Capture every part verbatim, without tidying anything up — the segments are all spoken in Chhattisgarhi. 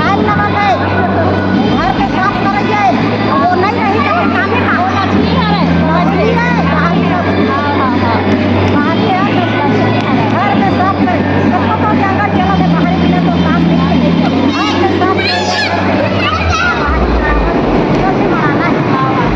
खाए ल ना बने, घर के साफ करइया, वो नहीं रही तो काम में का? वो लक्ष्मी हरे। लक्ष्मी है, बाहर की लक्ष्मी। हाँ, हाँ, हाँ। बाहर के है, लक्ष्मी हरे। घर में साफ करे, सबको तो जंगल चला दे, बाहर के लिए तो काम नहीं करे। घर में साफ करे, बाहर की लक्ष्मी बनाना है।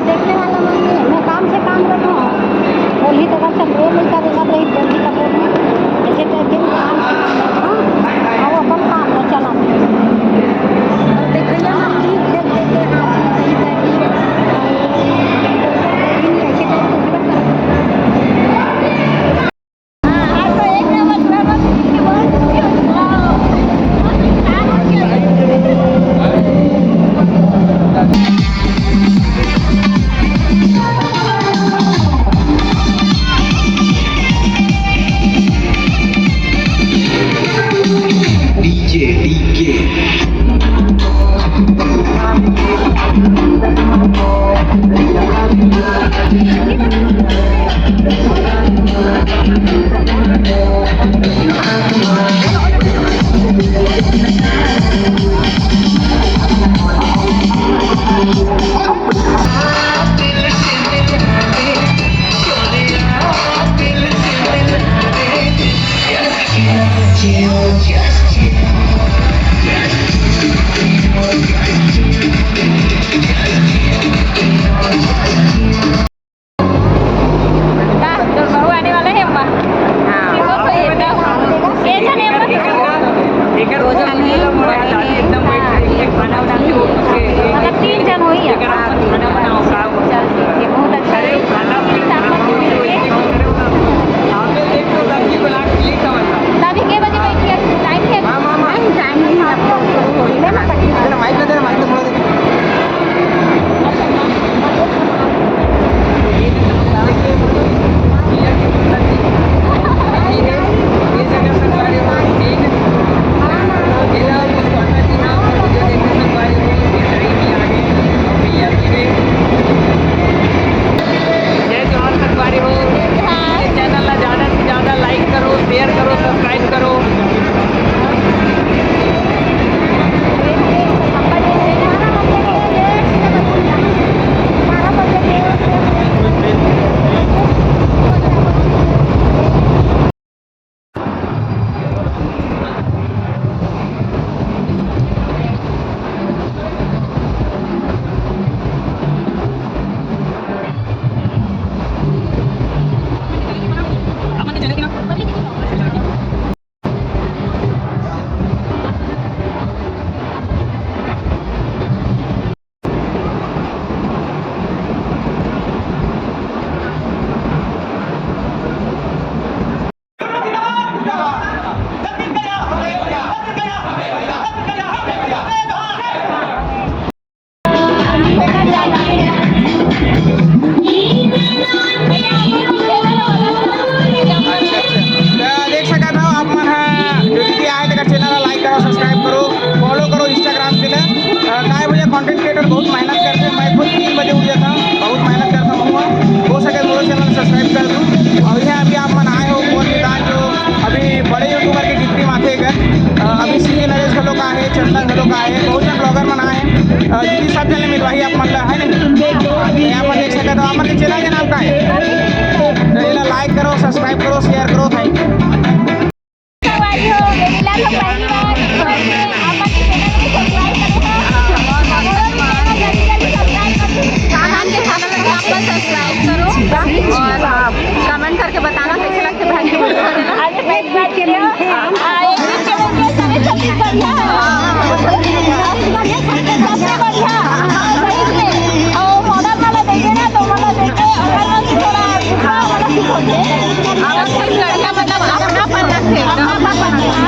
देखने वाला मन में काम से काम रखो, बोली तो बस हम बोल नहीं करेगा, तो बोली तो बोल, ऐसे तो दिन काम से काम रखो, आओ अपन काम में चला। देखिए ना, हम भी देख देते हैं, हाँ, सही, सही, सही। DJ, DJ।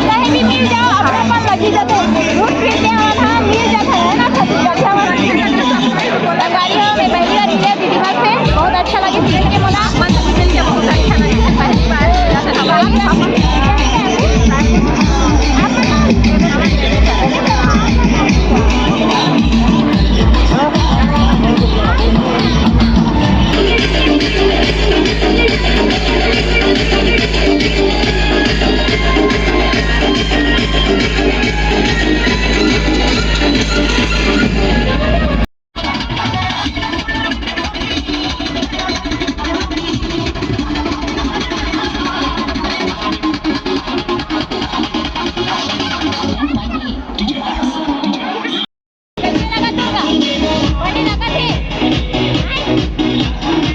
कहीं भी मिल जाओ, अपनापन लगी जाते। घूम फिर के आना, मिल जाते हैं ना, सब बढ़िया वाला। संगवारी हो, मैं पहली बार मिले दीदी मन से, बहुत अच्छा लगे मिल के, मोला मन से मिल के बहुत अच्छा लगे। पहली बार मिला था।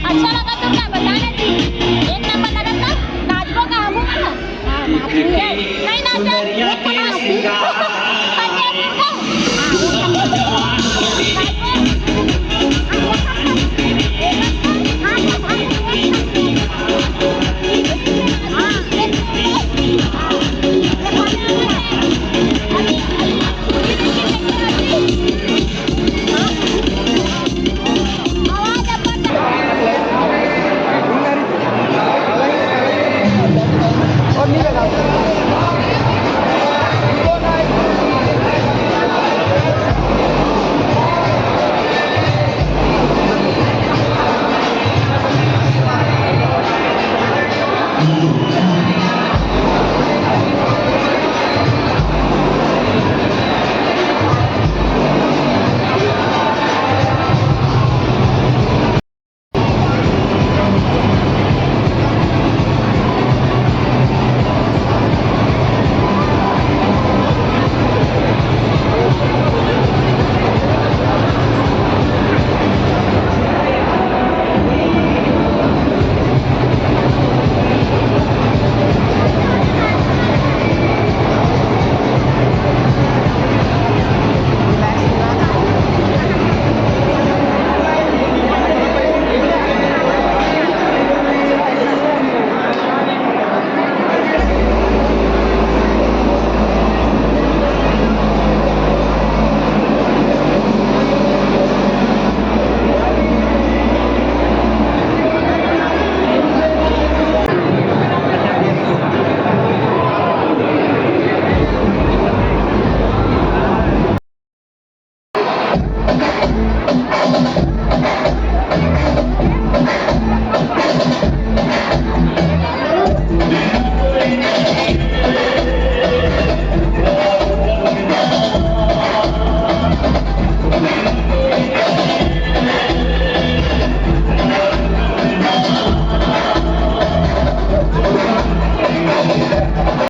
अच्छा लगा तुमका? बता ना जी, एक नंबर लगा था। नाचबो का हमू मन? हाँ, नाचबो। नहीं नाचो, एक नंबर।